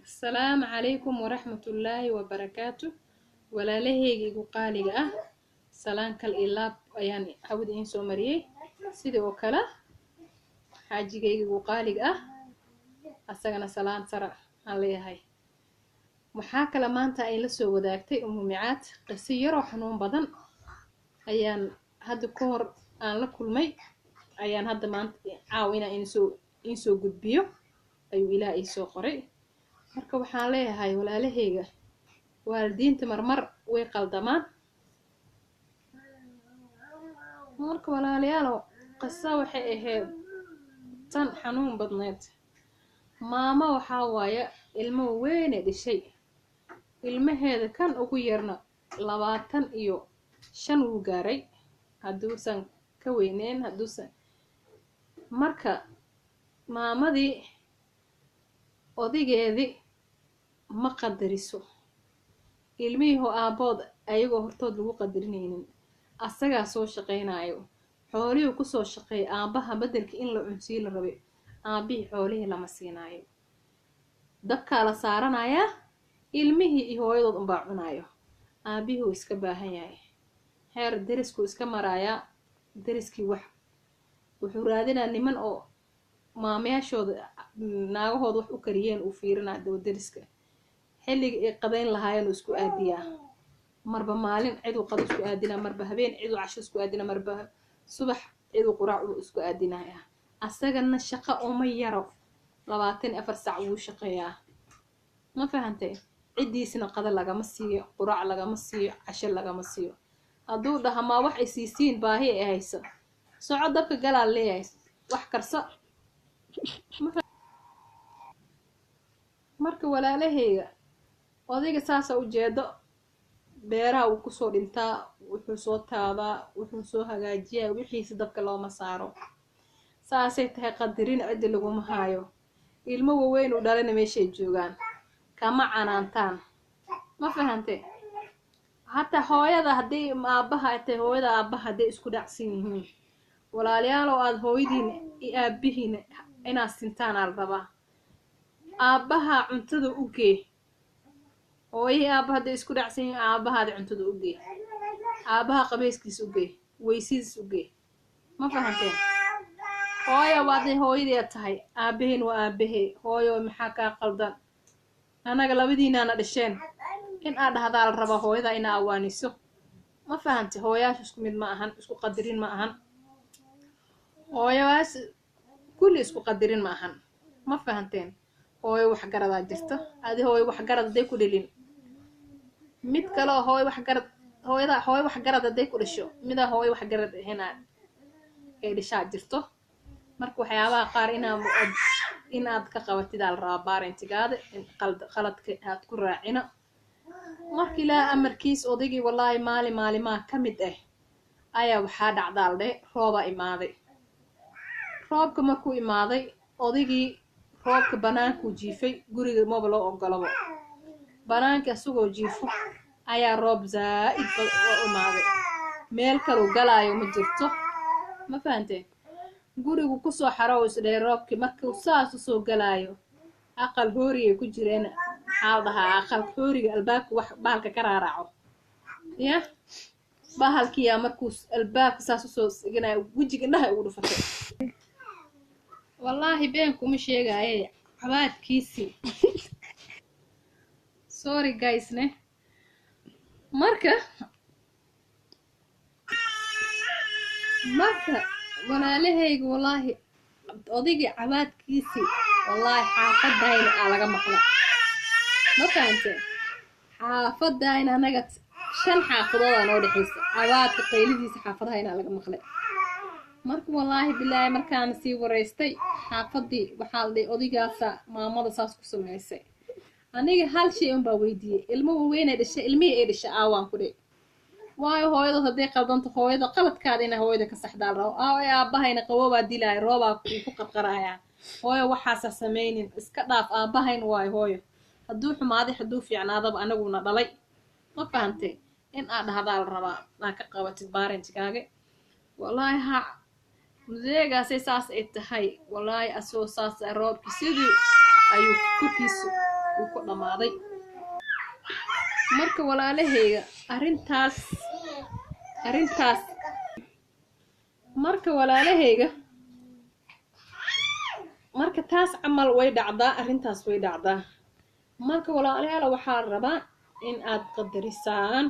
Asalaamu calaykum waraxmatullaahi wabarakaatu. Walaalahayga igu qaaliga ah, salaan kal iyo laab ayaan hawada idiin soo mariyey. Sidoo kale xaajigayga igu qaaliga ah, asagana salaan sara aan leeyahay. Waxaa kale maanta ay la soo wadaagtay Umu Micaad qiso yaroo xanuun badan ayaan hadda ka hor aan la kulmay, ayaan hadda maanta caaw inaan idinsoo gudbiyo ayuu Ilaah ii soo qoray. Marka waxaan leeyahay walaalahayga, waalidiinta marmar way qaldamaan. Marka walaalayaalow, qiso waxay ahayd tan xanuun badneed. Maamo waxaa waaye ilmo weyne dhishay, ilmaheeda kan ugu yarna 25 wuu gaaray, hadduusan ka weyneyn hadduusan. Marka maamadii odaygeedii ma qadariso ilmihii aabood, ayagoo hortood lagu qadarinaynin, asagaa soo shaqaynayo, xoolihii kusoo shaqeeyay aabbaha bedelka in la cunsiyo la rabay, aabbihii xoolihii lama siinaayo, dabkaa la saaranayaa, ilmihii iyo hooyadood unbaa cunaayo. Aabbihii uu iska baahan yahay, heer deriskuu iska maraayaa, deriskii wax wuxuu raadinaa niman oo maamayaashooda naagahooda wax u kariyeen uu fiirinaa. Dawa deriska xilliga ay qadayn lahaayeen uu isku aadiyaa, marba maalin ciduu qado isku aadinaa, marba habeen ciduu casho isku aadinaa, marba subax ciduu quraac uu isku aadinaya. Asagana shaqo uma yaro, 24 sac wuu shaqeeyaa. Ma fahantay? Ciddiisna qado lagama siiyo, quraac lagama siiyo, casho lagama siiyo. Hadduu dhaha maa wax ay siisiin, baahi ay hayso, soco dabka galaa leeyahay, wax karso. Marka walaalahayga, odayga saasa ujeedo, beeraha wuu kusoo dhintaa, wuxuu soo taabaa, wuxuu soo hagaajiyaa, wixiisa dabka looma saaro. Saasay tahay qadarin ciddi laguma haayo. Ilmo waweyn uu dhalana meeshay joogaan kama canaantaan. Ma fahante? Hataa hooyada haddii aabbaha tahay, hooyada aabbaha hadday isku dhacsan yihiin, walaalayaalow, aada hooyadiina iyo aabbihiina inaad sintaan aa la rabaa. Aabbaha cuntada u gee. Hooyihii aabba hadday isku dhacsan yihiin, aabbahaada cuntada u gee, aabbaha qabayskiisa u gee, weysidiis u gee. Ma fahanteen? Hooya waaday hooyadeed tahay, aabaheen waa aabahee. Hooyo, maxaa kaa qaldan? Annaga labadiinaana dhasheen in aad dhahdaa la rabaa, hooyada inaa awaaniso. Ma fahante? Hooyaasha isku mid ma ahan, isku qadirin ma ahan. Hooyayaas kulli isku qadirin ma ahan. Ma fahanteen? Hooyo waxgaradaa jirta. Adi hooyo waxgarad hadday ku dhelin, mid kale oo hooyo waxgarad, hooyada hooyo waxgarad hadday ku dhasho, midaa hooyo waxgarad ahaynaa ay dhishaa jirto. Marka waxyaabaha qaar inaad ka qabatidaa la rabaa parentigaada, in qaladka aad ku raacina. Marka Ilaah amarkiis, odaygii wallaahi maalin maalimaha ka mid ah ayaa waxaa dhacdaa la dhehe roobaa imaaday. Roobka markuu imaaday, odaygii roobka banaankuu jiifay, guriga maba loo ogolabo. Banaanka isagoo jiifo ayaa roob zaa'id oo imaaday, meel kaluu galaayo ma jirto. Ma fahanteen? Gurigu kusoo xaro isdhehe roobkii markuu saas usoo galaayo, aqal hoorigay ku jireen. Maxaa la dhahaa aqalka hooriga? Albaabka wax bahalka ka raaraaco ya bahalkiyaa. Markuu albaabka saas usoo siganayo, wejiga indhaha ugu dhufatay. Wallaahi been kuma sheegaaye, cabaadkiisii. Sorry guys ne. Marka walaalahayga, wallaahi odaygii cabaadkiisii, wallaahi xaafadayna aa laga maqla. Ma fahanteen? Xaafadayna anaga 5 xaafadood aa noo dhexaysa, cabaadka qaylidiisa xaafadahayna laga maqlay. Marka wallaahi bilaahi, markaan sii waraystay xaafadii, waxaa la dhihi odaygaasa maamada saas ku samaysay. Aniga hal shay unbaa weydiiyey: ilmo waaweynay dhashay, ilmihii ay dhashay aawaan ku dhihi? Waayo hooyadood hadday qaldanto, hooyada qaladkaada inay hooyada ka saxdaa la rabo. Aaw aabbahayna qaboobaa dilaayo, roobaa ku qarqaraaya. Hooyo, waxaasa samaynin, iska dhaaf, aabbahayn waayo. Hooyo hadduu xumaaday, hadduu fiicnaadaba, anaguna dhalay. Ma fahantay? In aad dhahdaa la rabaa, aa ka qabatid parentigaaga. Wallaahi ha museegaasay saas ay tahay. Wallaahi asoo saas roobki sidii ayuu korkiisa uu ku dhammaaday. Marka walaalahayga arrintaas, arrintaas, marka walaalahayga, marka taas camal way dhacdaa, arrintaas way dhacdaa. Marka walaalayaal, waxaa rabaa in aad qadarisaan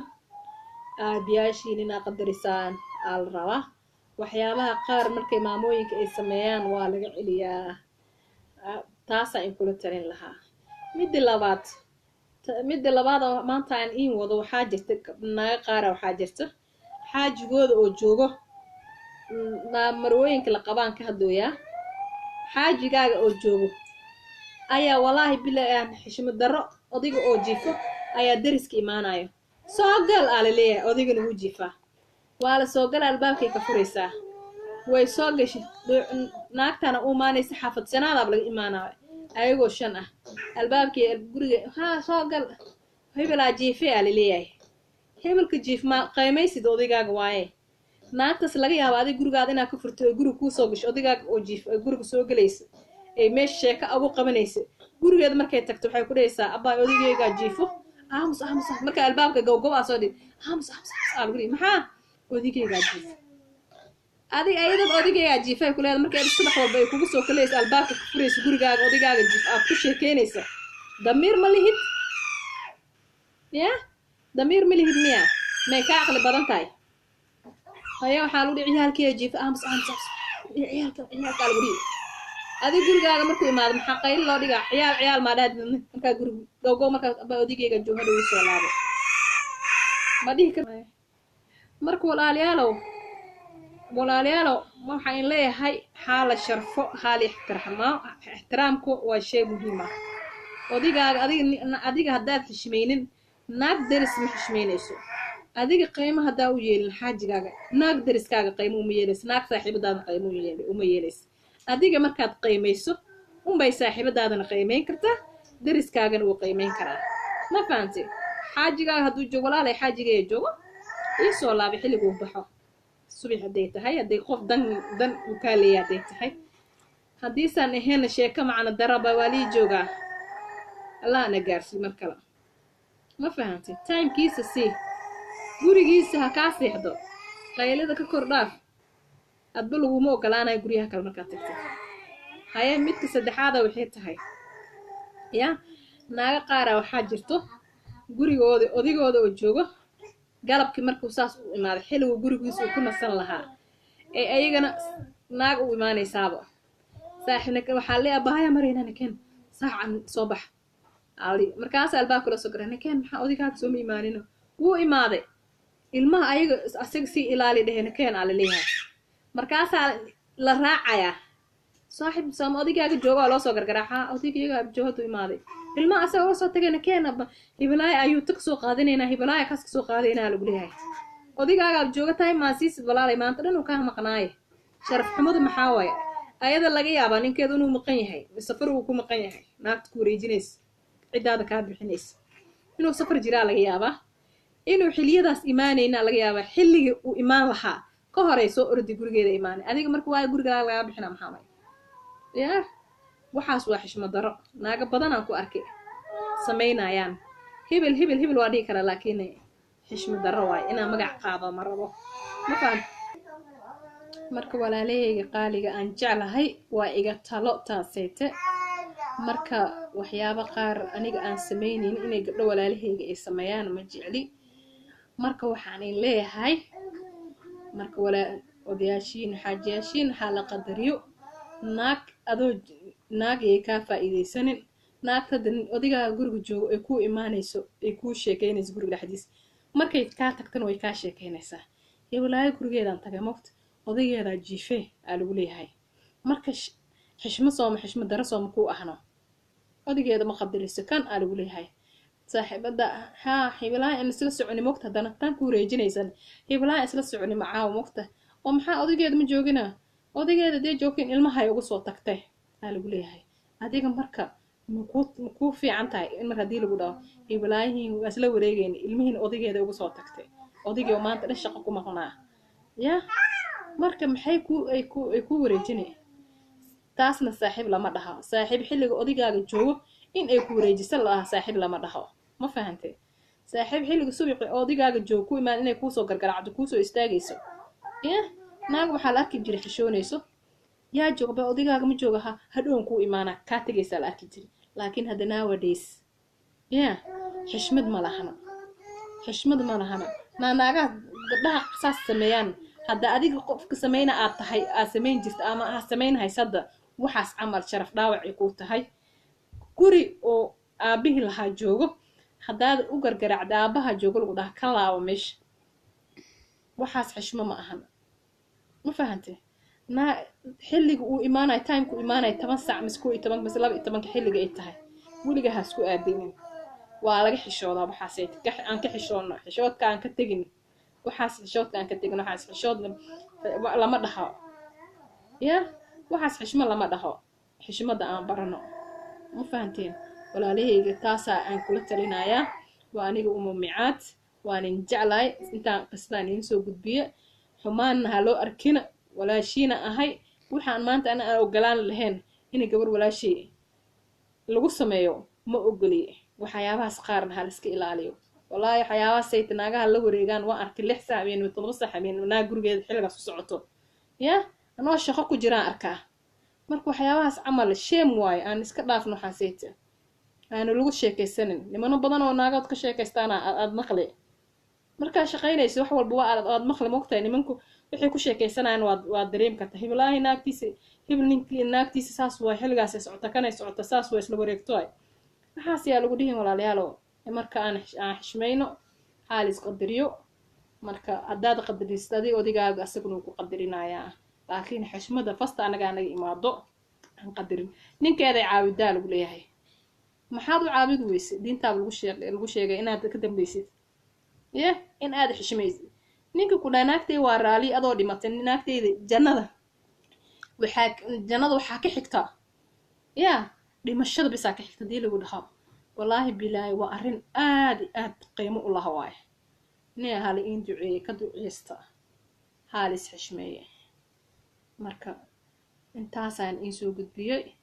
aabiyaashiin, inaad qadarisaan aa la rabaa. Waxyaabaha qaar markay maamooyinka ay sameeyaan waa laga celiyaa. Taasaa in kula talin lahaa. Midda labaad, midda labaad oo maanta aan iin wado, waxaa jirta naaga qaara, waxaa jirta xaajigooda oo joogo, marwooyinka la qabaan ka hadlooyaa. Xaajigaaga oo joogo ayaa, walaahi bila, aan xishmad darro, odiga oo jiifo ayaa deriska imaanayo. "Soo gal," aa laleeyahay. Odigana wuu jiifaa, waa la soo gala, albaabkay ka furaysaa, way soo gashay. Naagtana u imaanaysa, xaafad shanaadaaba laga imaanayo, ayagoo shan ah albaabkii guriga. "Haa, soo gal, hebelaa jiife," aa laleeyahay. Hebelka jiif ma qaymaysid, odaygaaga waaye. Naagtaas laga yaaba adig gurigaada inaad ka furto oo guriga kuu soo gasho, odaygaaga oo jiif ee guriga soo gelaysa ee meesha sheeko ugu qabanaysa. Gurigeeda markay tagto waxay ku dhahaysaa, "Abbaa, odaygaygaa jiifo, aamus, aamus." Marka albaabka gowgow aa soo dhig, "Aamus, aamus, aamus," aa lagu dhihi. "Maxaa?" "Odaygaygaa jiifo." Adig ayadaba "Odaygaygaa jiifay" ku leedahay. Markay subax walba ay kugu soo kalaysa, albaabka ka furaysa gurigaaga, odaygaaga jiif aad ku sheekeynaysa, damiir ma lihid ya, damiir ma lihid miya? May kaa caqli badan tahay? Haya, waxaa lagu dhihi, "Ciyaalkiya jiifa, aamus, aamus, aamus, ciyaalka, ciyaalkaa," lagu dhihi. Adig gurigaaga markuu imaado maxaa qayli loo dhigaa? "Ciyaal, ciyaal" maa dhaadi. Markaa guriga gowgow, markaa "Abaa, odaygayga jooga, dhow soo laabo," ma dhihi kar. Marka walaalayaalow, walaalayaalow, waxaan in leeyahay xaa la sharfo, xaa la ixtiraamaa. Ixtiraamku waa shay muhiim ah. Odigaaga adiga, adiga haddaad xishmaynin, naag deris ma xishmaynayso. Adiga qiimo haddaa u yeelin xaajigaaga, naag deriskaaga qiimo uma yeelayso, naag saaxiibadaadana qiimo uma yeelayso. Adiga markaad qiimayso unbay saaxiibadaadana qiimayn kartaa, deriskaagana wuu qiimayn karaa. Ma fahantay? Xaajigaaga hadduu joogo, walaalay, xaajigaya joogo, ii soo laabay xilliguu baxo subax hadday tahay, hadday qof dan uu kaa leeyahay hadday tahay. Haddiisaan ahaynna, sheeko macna daraba waa lii joogaa, Allahna gaarsii mar kale. Ma fahantay? Timekiisa sii, gurigiisa ha kaa seexdo, qaylada ka kor dhaaf. Adba laguma ogolaanayo guryaha kale markaad tagtid. Haye, midka saddexaada waxay tahay ya, naaga qaara waxaa jirto gurigooda odigooda oo joogo, galabkii markuu saas u imaaday, xilliguu gurigiisa uu ku nasan lahaa, ee ayagana naag u imaanaysaaba. "Saaxiibna waxaa le abahaya maraynaa, nakeen saacan soo bax ali." Markaasa albaabka la soo garay, "Nakeen, maxaa odigaaga sooma imaanino?" "Wuu imaaday, ilmaha ayaga asaga sii ilaali dhehe, nakeen," aa laleeyahay. Markaasaa la raacayaa. "Saaxib, sooma odigaaga jooga?" Waa loo soo gargaraacaa. "Odigayga jooga, hadduu imaaday, ilmaha asaga uga soo tagay, nakeen, hibilaaya ayuu ta kasoo qaadanaynaa, hibilaaya kaas kasoo qaadanaynaa," lagu leeyahay. Odigaagaa jooga tahay maasiisid, walaalay, maanta dhan uu kaa maqnaaye. Sharaf xumadu maxaa waaye? Ayada laga yaabaa ninkeedu inuu maqan yahay, safar uu ku maqan yahay. Naagta ku wareejinaysa, ciddaada kaa bixinaysa, inuu safar jiraa laga yaabaa, inuu xiliyadaas imaanaynaa laga yaabaa. Xilligii uu imaan lahaa ka horay soo ordi gurigeeda imaanay. Adiga marka waayo gurigaaga lagaa bixinaa, maxaa waay ya? Waxaas waa xishmad daro. Naaga badanaan ku arkay samaynayaan. Hebel, hebel, hebel waa dhihi karaa, laakiin xishmad daro waayo inaan magac qaado ma rabo. Ma faham? Marka walaalahayga qaaliga aan jeclahay, waa iga talo taaseyte. Marka waxyaabo qaar aniga aan samaynayn inay gabdho walaalahayga ay sameeyaan ma jecli. Marka waxaan in leeyahay, marka walaa odayaashiin, xaajiyaashiin waxaa la qadariyo. Naag adoo naag ayay kaa faa'iidaysanin. Naagta hadda odigaaga guriga joogo ay kuu imaanayso, ay kuu sheekeynayso guriga dhexdiisa, markay kaa tagtana way kaa sheekeynaysaa. "Hebelaayo gurigeedaan tagay, mogta odaygeedaa jiife," aa lagu leeyahay. Marka xishmo sooma, xishmo daro sooma kuu ahno? "Odaygeeda ma qadariso kan," aa lagu leeyahay. Saaxiibada haa, "Hebelaayo aan isla soconi, mogta haddana tan ku wareejinaysan, hebelaayo isla soconi macaawo, mogta oo maxaa odaygeeda ma joogina? Odaygeeda dee joogin, ilmahay uga soo tagtay," aa lagu leeyahay. Adiga marka makuu fiican tahay in mar haddii lagu dhaho, "Hebelaayihiin waa isla wareegayna, ilmihiin odaygeeda uga soo tagtay," odaygii oo maanta dhan shaqo ku maqnaa ya? Marka maxay ku ay ku wareejinay? Taasna saaxiib lama dhaha. Saaxiib xilliga odaygaaga joogo In ay ku wareejisan lahaa saaxiib lama dhaho. Ma fahantay? Saaxiib xilliga subaxi odigaaga joog ku imaan inay kuusoo gargaraacdo, kuusoo istaagayso ya naag waxaa la arki jiray xishoonayso. Yaa joogba? Odigaaga ma jooga? Ha hadhown kuu imaana, kaa tegaysaa la arki jiray. Laakiin hadda nowadays ya xishmad ma lahana, xishmad ma lahana. Naagaha gabdhaha saas sameeyaan, hadda adiga qofka sameyna aad tahay, aad samayn jirta ama aad samayn haysada, waxaas camal sharaf dhaawacay kuu tahay. Guri oo aabihii lahaa joogo haddaad u gargaraacda, aabaha joogo lagu dhaha ka laabo meesha, waxaas xishmo ma ahan. Ma fahantay? Naa xilliga uu imaanayo, timeka uu imaanayo, 10 saac mise 11 mise 12-ka xilliga ay tahay, weliga ha isku aadinin. Waa laga xishoodaa waxaasay. Aan ka xishoodno, xishoodka aan ka tegin waxaas, xishoodka aan ka tegin waxaas. Xishood lama dhaho ya, waxaas xishmo lama dhaho. Xishmada aan barano. Ma fahanteen, walaalahayga? Taasaa aan kula talinayaa. Waa aniga Umumicaad, waan jeclahay intaan qisadaan idiin soo gudbiye. Xumaanna ha loo arkina, walaashiina ahay. Waxaan maanta ana aan ogolaan lahayn inay gabar walaashay lagu sameeyo ma ogoliye. Waxyaabahaas qaarna ha liska ilaaliyo. Wallaahi waxyaabahaas sayta naagaha la wareegaan waan arkay, 6 saac habeen, 7 saac habeen, naag gurigeeda xilligaas u socoto ya anoo shaqo ku jiraan arkaa. Marka waxyaabahaas camal shame waaye, aan iska dhaafno waxaasayta, aanu lagu sheekaysanin. Nimano badan oo naagaod ka sheekaystaana aad maqli markaa shaqaynayso, wax walba waa aad maqli. Mogtahay, nimanku waxay ku sheekaysanayaan waad dareemi karta. Hiblaahi naagtiisa, hibil ninkii naagtiisa saas waa, xilligaasay socota, kanay socota, saas waa, isla wareegto ay waxaas yaa lagu dhihin. Walaalayaalo, marka aan xishmayno, xaal isqadariyo. Marka haddaad qadarisid adig odigaaga, asaguna wuu ku qadarinayaa. Laakiin xishmada fasta anaga anaga imaado aan qadarin. Ninkeeday caawidaa lagu leeyahay, maxaad u caabidi weyse? Diintaaba lagu sheegay inaad ka dambaysid ye in aad xishmaysid. Ninka ku dhaha naagtay waa raali adoo dhimatay, naagtayda jannada waxaa, jannada waxaa ka xigta ya dhimashada bisaa ka xigta hadii lagu dhaho, wallaahi bilaahi waa arrin aad i aad qiimo u laha waaye. Nin hala iin duceeye, ka duceysta, haalis xishmeeye. Marka intaasaan iin soo gudbiyey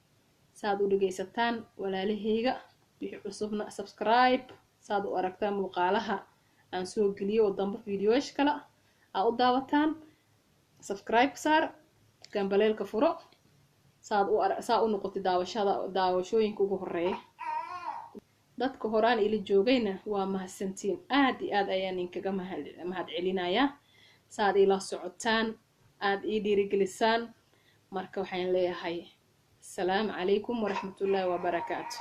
saad u dhegaysataan, walaalahayga. Wixii cusubna subscribe saad u aragtaan muuqaalaha aan soo geliyo oo dambe, fiidiyoyaasha kale aa u daawataan. Subscribe saar, gambaleelka furo, saad u saa u noqotay daawashada daawashooyinka ugu horeeya. Dadka horaan ila joogayna waa mahadsantiin, aad iyo aad ayaan idinkaga mahad celinayaa saad ila socotaan, aad ii dhiirigelisaan. Marka waxaan leeyahay asalaamu calaykum waraxmatullaahi wabarakaatu.